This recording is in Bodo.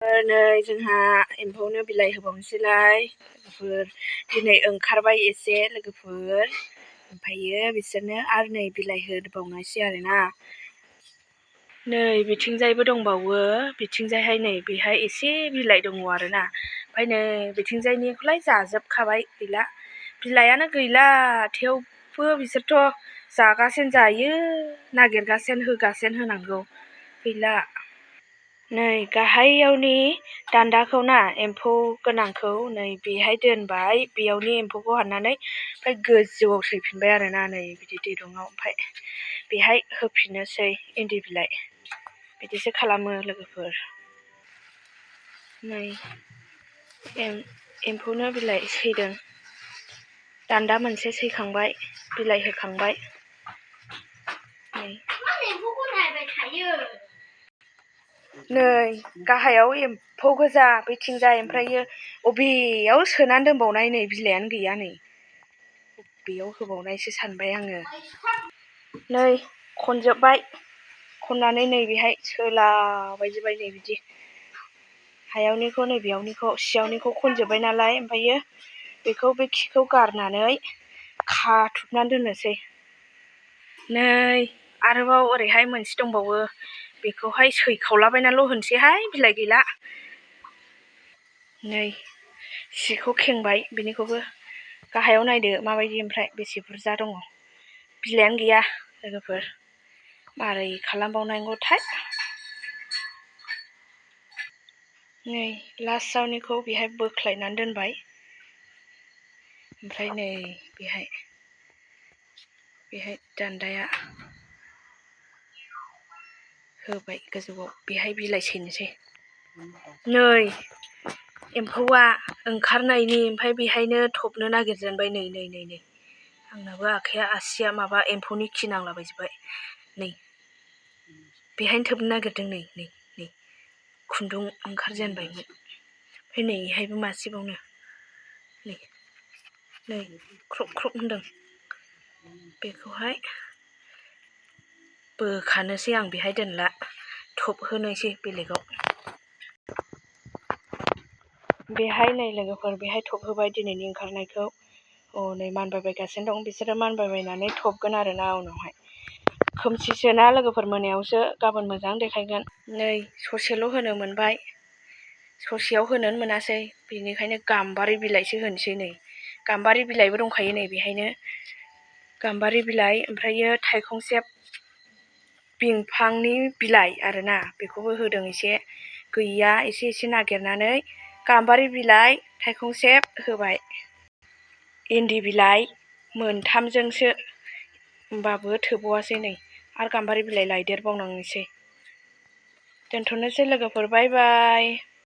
नै जोंहा एम्फौनो बिलाइ होबावनोसैलाय लोगोफोर दिनै ओंखारबाय एसे लोगोफोर ओमफ्रायो बिसोरनो आरो नै बिलाइ होबावनोसै आरोना नै बिथिंजायबो दंबावो बिथिंजायहाय नै बेहाय एसे बिलाइ दङ आरोना ओमफ्राय नै बिथिंजायनिखौलाय जाजोबखाबाय गैला बिलाइयानो गैला थेवबो बिसोरथ' जागासेनो जायो नागिरगासेनो होगासेनो होनांगौ गैला नै गाहायावनि दान्दाखौ ना एम्फौ गोनांखौ नै बेहाय दोनबाय बेयावनि एम्फौखौ हाननानै ओमफ्राय गोजौआव सैफिनबाय आरोना नै बिदि दिरुङाव ओमफ्राय बेहाय होफिननोसै इन्दि बिलाइ बिदिसो खालामो लोगोफोर नै एम्फौनो बिलाइ सैदों दान्दा मोनसे सैखांबाय बिलाइ होखांबाय नै गाहायाव एम्फौ गोजा बैथिंजाय ओमफ्रायो अबेयाव सोनानै दोनबावनाय नै बिलाइयानो गैया नै बेयाव होबावनायसो सानबाय आङो नै खनजोब्बाय खननानै नै बेहाय सोलाबायजोब्बाय नै बिदि हायावनिखौ नै बेयावनिखौ सियावनिखौ खनजोब्बाय नालाय ओमफ्रायो बेखौ बे खिखौ गारनानै खाथुबनानै दोननोसै नै आरोबाव ओरैहाय मोनसे दंबावो बेखौहाय सैखावलाबायनाल' होनसैहाय बिलाइ गैला नै सिखौ खेंबाय बिनिखौबो गाहायाव नायदो माबायदि ओमफ्राय बेसे बुरजा दङ बिलाइयानो गैया लोगोफोर मारै खालामबावनांगौथाय नै लास्टआवनिखौ बेहाय बोख्लायनानै दोनबाय ओमफ्राय नै बेहाय दान्दाया होबाय गोजौआव बेहाय बिलाइ सैनोसै नै एम्फौआ ओंखारनायनि ओमफ्राय बेहायनो थबनो नागिरजेनबाय नै नै नै नै आंनाबो आखाइया आसिया माबा एम्फौनि खि नांलाबायजोब्बाय नै बेहायनो थोबनो नागिरदों नै नै नै खुन्दुं ओंखारजेनबायमोन ओमफ्राय नै बेहायबो मासेबावनो नै नै ख्रब ख्रब होनदों बेखौहाय बोखानोसै आं बेहाय दोनला थोबहोनोसै बेलेगाव बेहाय नै लोगोफोर बेहाय थोबहोबाय दिनैनि ओंखारनायखौ नै मानबायबायगासिनो दं बिसोरो मानबायबायनानै थोबगोन आरोना उनावहाय खोमसिसोना लोगोफोर मोनायावसो गाबोन मोजां देखायगोन नै ससेल' होनो मोनबाय ससेयाव होनोनो मोनासै बेनिखायनो गाम्बारि बिलाइसो होनोसै नै गाम्बारि बिलाइबो दंखायो नै बेहायनो गाम्बारि बिलाइ ओमफ्रायो थाइखंसेब बिफांनि बिलाइ आरोना बेखौबो होदों एसे गैया एसे एसे नागिरनानै गाम्बारि बिलाइ थाइखंसेब होबाय इन्दि बिलाइ मोनथामजोंसो होमबाबो थोबावासै नै आरो गाम्बारि बिलाइ लायदेरबावनांनोसै दोनथ'नोसै लोगोफोर बाय बाय।